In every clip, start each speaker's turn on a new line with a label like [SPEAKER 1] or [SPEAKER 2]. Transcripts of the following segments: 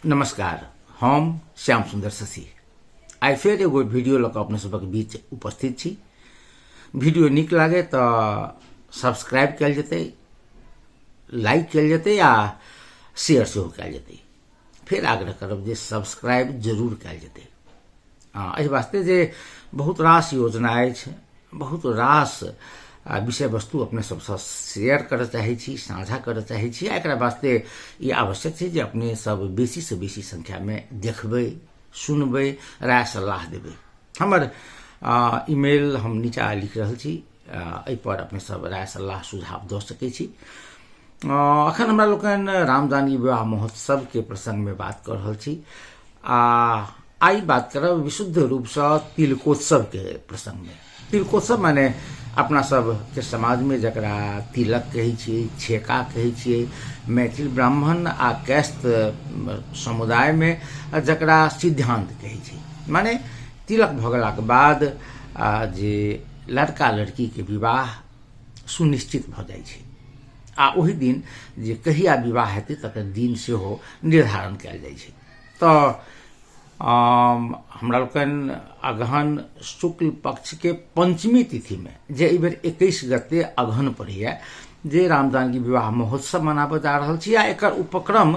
[SPEAKER 1] नमस्कार, हम श्याम सुंदर शशि आइ फेर एगो वीडियो लऽ कऽ अपने सबक बीच उपस्थित छी। वीडियो नीक लागे तऽ सब्सक्राइब कयल जेतै, लाइक कयल जेतै आ शेयर सेहो कयल जेतै। फेर आग्रह करब जे सब्सक्राइब जरूर कयल जेतै। हँ, एहि वास्ते जे बहुत रास योजना अछि, बहुत रास विषय वस्तु अपने सबसँ शेयर करऽ चाहै छी, साझा करऽ चाहै छी। आ एकरा वास्ते ई आवश्यक छै जे अपने सब बेसीसँ बेसी संख्यामे देखबै, सुनबै, राय सलाह देबै। हमर ईमेल हम नीचा लिख रहल छी, एहिपर अपने सब राय सलाह सुझाव दऽ सकै छी। अखन हमरा लोकनि रामजानकी विवाह महोत्सवके प्रसङ्गमे बात कऽ रहल छी आ आइ बात करब विशुद्ध रूपसँ तिलकोत्सवके प्रसङ्गमे। तिलकोत्सव माने अपना सबके समाजमे जकरा तिलक कहै छियै, छेका कहै छियै, मैथिल ब्राह्मण आ कैस्त समुदायमे जकरा सिद्धान्त कहै छै। माने तिलक भऽ गेलाके बाद जे लड़का लड़कीके विवाह सुनिश्चित भऽ जाइ छै आ ओहि दिन जे कहिया विवाह हेतै तकर दिन सेहो निर्धारण कयल जाइ छै। तऽ हमरा लोकनि अगहन शुक्ल पक्षके पंचमी तिथिमे, जे एहिबेर 21 गते अगहन पड़ैए, जे रामजानकी विवाह महोत्सव मनाबऽ जा रहल छी। आ एकर उपक्रम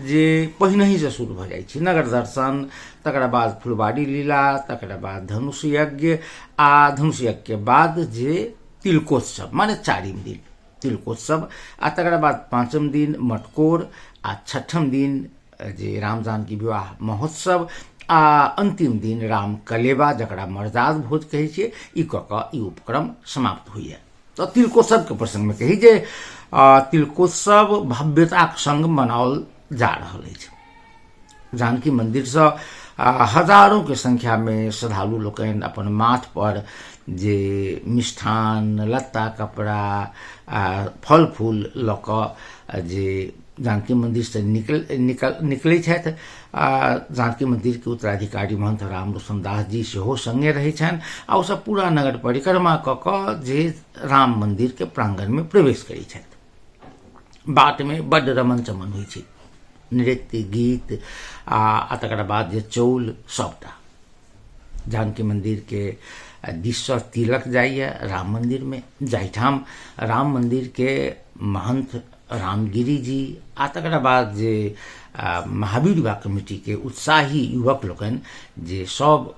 [SPEAKER 1] जे पहिनहिसँ शुरू भऽ जाइ छै, नगर दर्शन, तकरा बाद फुलबाड़ी लीला, तकरा बाद धनुष यज्ञ आ धनुष यज्ञके बाद जे तिलकोत्सव, माने चारिम दिन तिलकोत्सव, आ तकरा बाद पाँचम दिन मटकोर आ छठम दिन जे राम जानकी विवाह महोत्सव आ अंतिम दिन राम कलेवा, जकरा मर्जाद भोज कहै छियै, ई कऽ कऽ ई उपक्रम समाप्त होइए। तऽ तिलकोत्सवके प्रसङ्गमे कही जे तिलकोत्सव भव्यताक सङ्ग मनाओल जा रहल अछि। जानकी मन्दिरसँ हजारोंके संख्यामे श्रद्धालु लोकनि अपन माथ पर जे मिष्ठान, लत्ता कपड़ा आ फल फूल लऽ कऽ जे जानकी मन्दिरसँ निकलै छथि। आ जानकी मन्दिरके उत्तराधिकारी महन्थ राम रोशन दास जी सेहो सङ्गे रहै छनि आ ओसभ पूरा नगर परिक्रमा कऽ कऽ जे राम मन्दिरके प्राङ्गणमे प्रवेश करै छथि। बाटमे बड्ड रमन चमन होइ छै, नृत्य गीत आ तकरा बाद जे चौल सबटा। जानकी मन्दिरके दिससँ तिलक जाइए राम मन्दिरमे, जाहिठाम राम मन्दिरके महन्थ रामगिरी जी आ तकरा बाद जे महावीर युवा कमिटीके उत्साही युवक लोकनि जे सब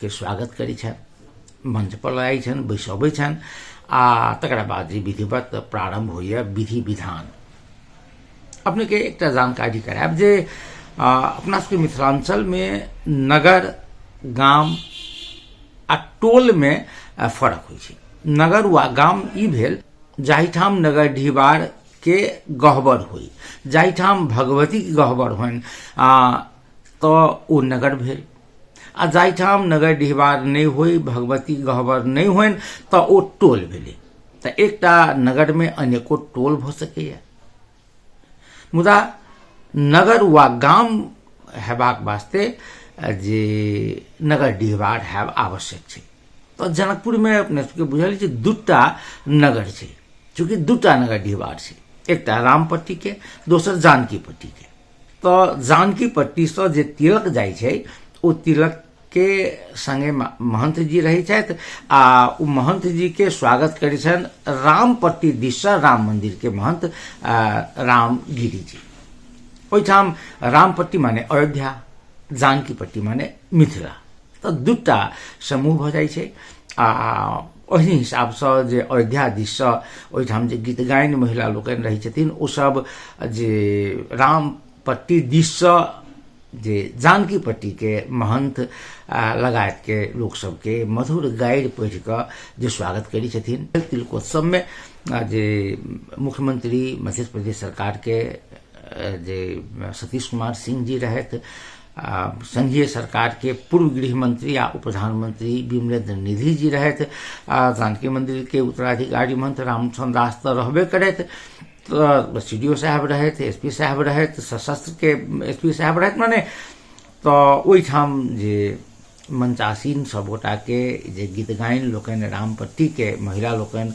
[SPEAKER 1] के स्वागत करै छनि, मंच पर लऽ जाइ छनि, बैसबै छनि आ तकरा बाद जे विधिवत प्रारंभ होइए विधि विधान। अपनेके एकटा जानकारी करायब जे अपना सबके मिथिलाञ्चलमे नगर, गाम आ टोलमे फरक होइ छै। नगर वा गाम ई भेल जाहिठाम नगर डिहबार के गहबर होइ, जाहिठाम भगवतीके गहबर होइन तऽ ओ नगर भेल, आ जाहिठाम नगर डिहबार नहि होइ, भगवती गहबर नहि होइन तऽ ओ टोल भेलै। तऽ एकटा नगरमे अनेको टोल भऽ सकैए, मुदा नगर वा गाम हेबाक वास्ते जे नगर डिहबार हैब आवश्यक छै। तऽ जनकपुरमे अपने सबके बुझल छै दूटा नगर छै, चूँकि दूटा नगर डिहबार छै, एकटा रामपट्टीके, दोसर जानकी पट्टीके। तऽ जानकी पट्टीसँ जे तिलक जाइ छै ओ तिलक के संगे महंत जी रहै छथि आ ओ महंत जी के स्वागत करै छनि रामपट्टी दिससँ राम मंदिर के महंत रामगिरी जी। ओहिठाम रामपट्टी माने अयोध्या, जानकी पट्टी माने मिथिला, तऽ दूटा समूह भऽ जाइ छै। आ ओहि हिसाबसँ जे अयोध्या दिससँ ओहिठाम जे गीत गायन महिला लोकनि रहै छथिन ओसभ जे रामपट्टी दिससँ जे जानकी पट्टीके महन्थ लगायतके लोक सबके मधुर गारि पढ़ि कऽ जे स्वागत करै छथिन। तिलकोत्सवमे जे मुख्यमंत्री मध्य प्रदेश सरकारके जे सतीश कुमार सिंह जी रहथि, संघीय सरकार के पूर्व गृह मंत्री आ उप प्रधानमंत्री विमलेन्द्र निधि जी रहथि, जानकी मंदिर के उत्तराधिकारी महंत रामचंद्र दास तऽ रहबे करथि, तऽ सी डी ओ साहब रहथि, एस पी साहब रहथि, सशस्त्र के एस पी साहब रहथि, माने तऽ ओहिठाम जे मंचासीन सब गोटाके जे गीत गाइन लोकनि रामपट्टीके महिला लोकनि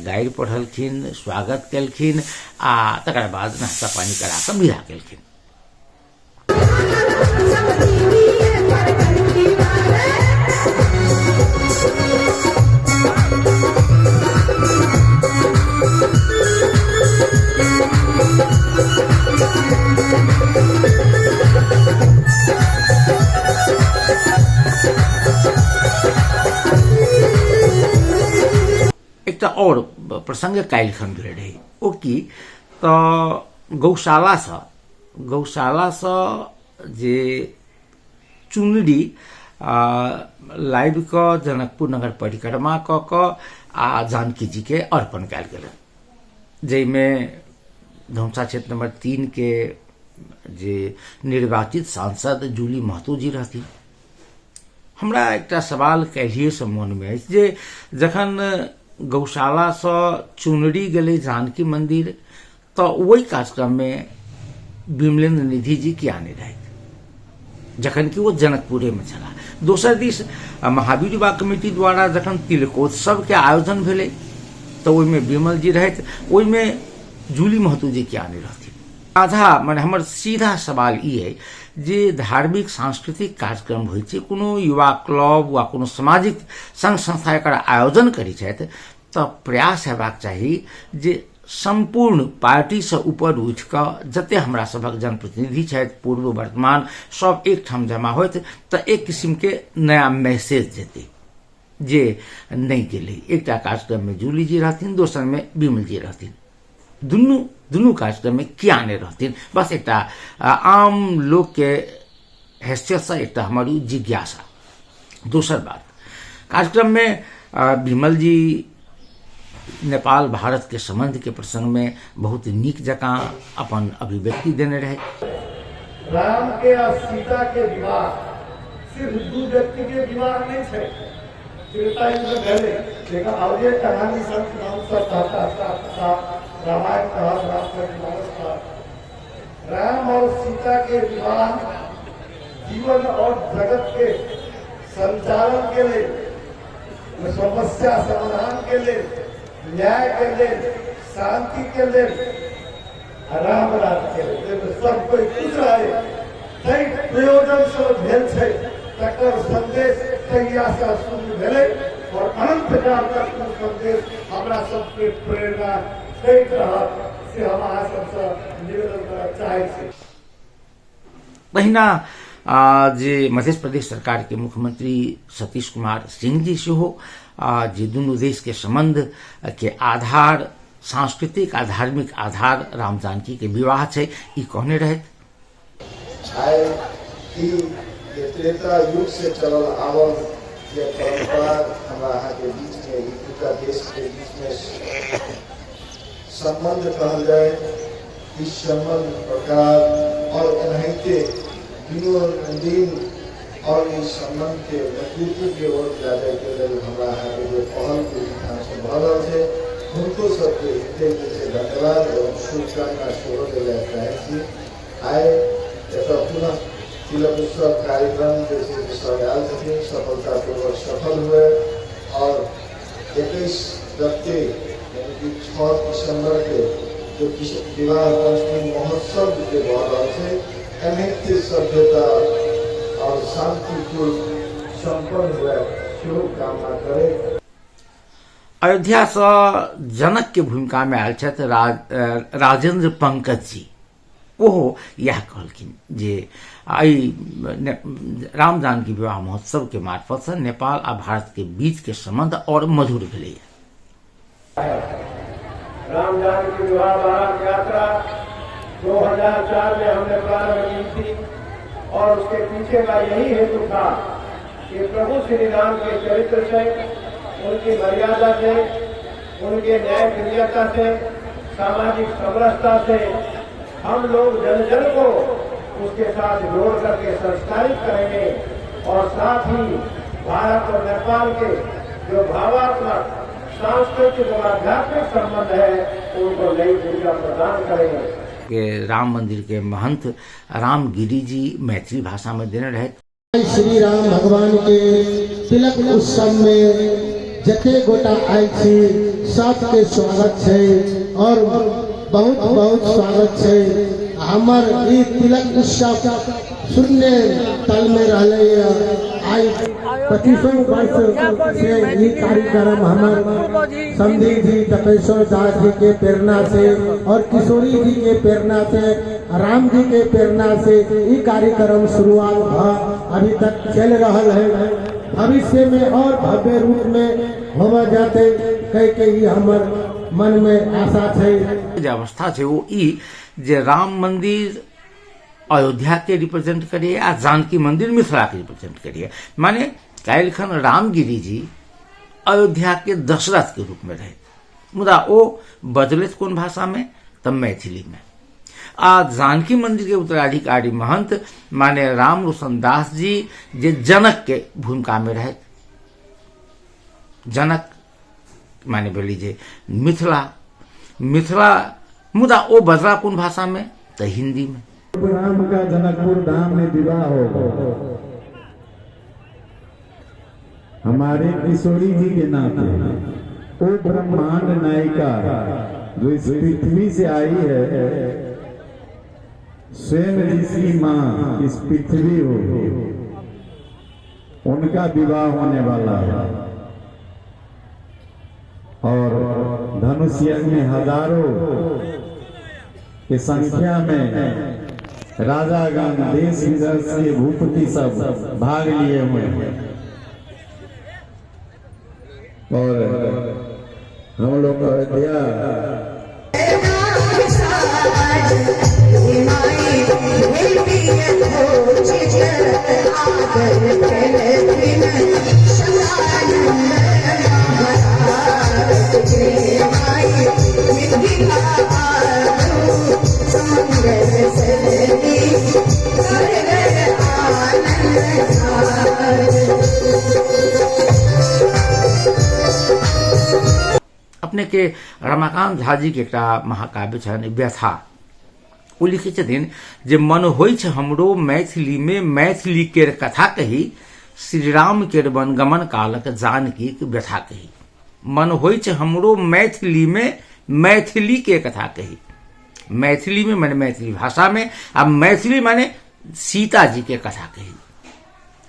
[SPEAKER 1] गारि पढ़लखिन, स्वागत केलखिन आ तकर बाद नाश्ता पानी करा कऽ विदा केलखिन। एकटा आओर प्रसंग काल्हिखन भेल रहै, ओ की तऽ गौशालासँ जे चुनरी लाबि कऽ जनकपुर नगर परिक्रमा कऽ कऽ आ जानकी जीके अर्पण कयल गेलनि, जाहिमे धनुषा क्षेत्र नंबर 3 के जे निर्वाचित सांसद जूली महतो जी रहथिन। हमरा एकटा सवाल काल्हिएसँ मोनमे अछि जे जखन गौशालासँ चुनरी गेलै जानकी मंदिर तऽ ओहि कार्यक्रममे विमलेन्द्र निधि जी किया नहि रहथि, जखन कि ओ जनकपुरेमे छलाह। दोसर दिस महावीर युवा कमिटी द्वारा जखन तिलकोत्सवके आयोजन भेलै तऽ ओहिमे विमल जी रहथि, ओहिमे जूली महतो जी किया नहि रहथिन। आधा माने हमर सीधा सवाल ई अइ जे धार्मिक सांस्कृतिक कार्यक्रम होइ छै, कोनो युवा क्लब वा कोनो सामाजिक संघ संस्था एकर आयोजन करै छथि तऽ प्रयास हेबाक चाही जे सम्पूर्ण पार्टीसँ ऊपर उठि कऽ जते हमरा सभक जनप्रतिनिधि छथि पूर्व वर्तमान सब एकठाम जमा होथि तऽ एक किसिमके नया मैसेज जेतै, जे नहि गेलै। एकटा कार्यक्रममे जूली जी रहथिन, दोसरमे विमल जी रहथिन, दुनू दुनू कार्यक्रममे किया नहि रहथिन? बस एकटा आम लोकके हैसियतसँ एकटा हमर जिज्ञासा। दोसर बात, कार्यक्रममे विमल जी नेपाल भारत के संबंध के प्रसंग में बहुत नीक जकाँ अपन अभिव्यक्ति देने रहे।
[SPEAKER 2] राम के आ सीता के विवाह सिर्फ दू व्यक्ति के विवाह नहीं है, त्रेता युग में भेलै, लेकिन और एक कहानी संत नाम सब कहता रामायण कहा, रामचरितमानस कहा। राम और सीता के विवाह जीवन और जगत के संचालन के लिए, समस्या समाधान के लिए, न्याय के लिए, शांति के लिए, राम राज्य के लिए, सब कोई खुश रहे तै प्रयोजन सब भेल छै, तकर संदेश तहिया से शुरू भेलै और अनंत काल तक ओ संदेश हमरा सबके प्रेरणा दैत रहत, से हम अहाँ सबसँ निवेदन करऽ चाहै छी।
[SPEAKER 1] तहिना जे मध्य प्रदेश सरकार के मुख्यमंत्री सतीश कुमार सिंह जी सेहो जे दुनू देश के संबंध के आधार सांस्कृतिक आ धार्मिक आधार राम जानकी के विवाह छै, ई कहने रहथि।
[SPEAKER 3] आइ ई जे त्रेता युग से चलल आवल जे परंपरा हमरा अहाँ के बीच में, ई दूटा देश के बीच में संबंध कहल जाए, ई संबंध प्रकार और एनाहिते दिनों दिन और ई संबंध के मजबूती के ओर लए जाय के लेल हमरा अहाँ के जे पहल के ठाम से भऽ रहल छै, हुनको सबके हृदय दिल से धन्यवाद एवं शुभकामना सेहो देला चाहै छी। आइ एतऽ पुनः तिलक उत्सव कार्यक्रम जे छै से सब आयल छथिन, सफलतापूर्वक सफल हुए और 21 गते यानी कि 6 दिसंबर के जो विवाह पंचमी महोत्सव जे भऽ रहल छै, एनाहिते सभ्यता और शांतिपूर्ण संपन्न हुए सेहो कामना करैत।
[SPEAKER 1] अयोध्यासँ जनक के भूमिका में आयल छथि राजेंद्र पंकज जी, ओहो इएह कहलखिन जे एहि राम जानकी विवाह महोत्सव के मार्फत से नेपाल आ भारत के बीच के संबंध और मधुर भेलैया।
[SPEAKER 2] राम जानकी विवाह बारात यात्रा 2004 में हमने प्रारंभ की थी और उसके पीछे का यही हेतु था कि प्रभु श्री राम के चरित्र से, उनकी मर्यादा से, उनके न्याय प्रियता से, सामाजिक समरसता से हम लोग जन जन को
[SPEAKER 4] उसके साथ जोड़ करके संस्कारित करेंगे और साथ ही भारत और नेपाल के जो भावात्मक, सांस्कृतिक और आध्यात्मिक संबंध है, उनको नई ऊर्जा प्रदान करेंगे।
[SPEAKER 1] के राम मंदिर के महंत रामगिरी जी मैथिली भाषा में देने रहे।
[SPEAKER 5] श्री राम भगवान के तिलक उत्सव में जते गोटा आयल छी सबके स्वागत छै और बहुत बहुत स्वागत छै। हमर ई तिलक उत्सव शून्य तल में रहले। आइ 25 वर्ष से ई कार्यक्रम हमर समधी जी तपेश्वर दास जी के प्रेरणा से और किशोरी जी के प्रेरणा से, राम जी के प्रेरणा से ई कार्यक्रम शुरुआत भ अभी तक चल रहा है। भविष्य में और भव्य रूप में होवा जाते कह के ही हमर मन में आशा छै।
[SPEAKER 1] जे अवस्था छै ओ ई जे राम मंदिर अयोध्या के रिप्रेजेंट करिए आ जानकी मंदिर मिथिला के रिप्रेजेंट करिए। माने काल्हिखन रामगिरी जी अयोध्या के दशरथ के रूप में रहे, मुदा ओ बदलैत कोन भाषा में? तऽ मैथिली में। आ जानकी मंदिर के उत्तराधिकारी महंत माने राम रोशन दास जी जे जनक के भूमिका में रहे, जनक माने भेली जे मिथिला, मिथिला, मुदा ओ बदला कोन भाषा में? तऽ हिंदी में।
[SPEAKER 6] राम का जनकपुर धाम में विवाह हो, हमारे किशोरी जी के नाते वो ब्रह्मांड नायिका जो इस पृथ्वी से आई है, स्वयं जिसकी माँ इस पृथ्वी हो, उनका विवाह होने वाला है। और धनुष यज्ञ में हजारों की संख्या में राजागण, देश विदेश के भूपति सब भाग लिए हुए हैं। और हम लोग अयोध्या
[SPEAKER 1] अपने के रमाकांत झा जी के एकटा महाकाव्य छनि व्यथा, ओ लिखै छथिन जे मन होइ छै हमरो मैथिली में मैथिली केर कथा कही, श्री राम केर वनगमन कालक जानकीक व्यथा कही। मन होइ छै हमरो मैथिली में मैथिली के कथा कही, मैथिली में माने मैथिली भाषा में, आ मैथिली माने सीता जी के कथा कही।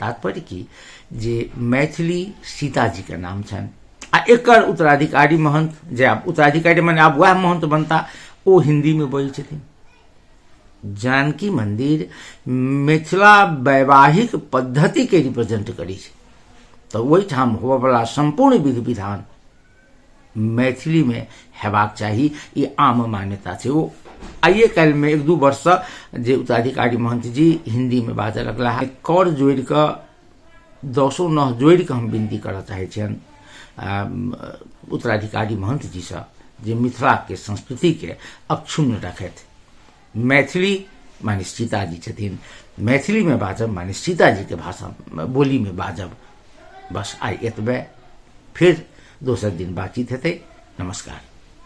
[SPEAKER 1] तात्पर्य की जे मैथिली सीता जी के नाम छनि आ एकर उत्तराधिकारी महंत जे आब उत्तराधिकारी माने आब वएह महंत बनता, ओ हिंदी में बजै छथिन। जानकी मंदिर मिथिला वैवाहिक पद्धति के रिप्रेजेंट करै छै, तऽ ओहिठाम होबयवला सम्पूर्ण विधि विधान मैथिली में हेबाक चाही, ई आम मान्यता छै। ओ आइए काल्हिमे एक दू वर्षसँ जे उत्तराधिकारी महंत जी हिंदी में बाजऽ लगला है। कर जोड़ि कऽ दसो नह जोड़ि कऽ हम विनती करऽ चाहै छियनि उत्तराधिकारी महंत जीसँ जे मिथिलाके संस्कृतिके अक्षुण्ण रखथि। मैथिली माने सीताजी छथिन, मैथिलीमे बाजब माने सीताजीके भाषा बोलीमे बाजब। बस आइ एतबे, फिर दोसर दिन बातचीत हेतै। नमस्कार।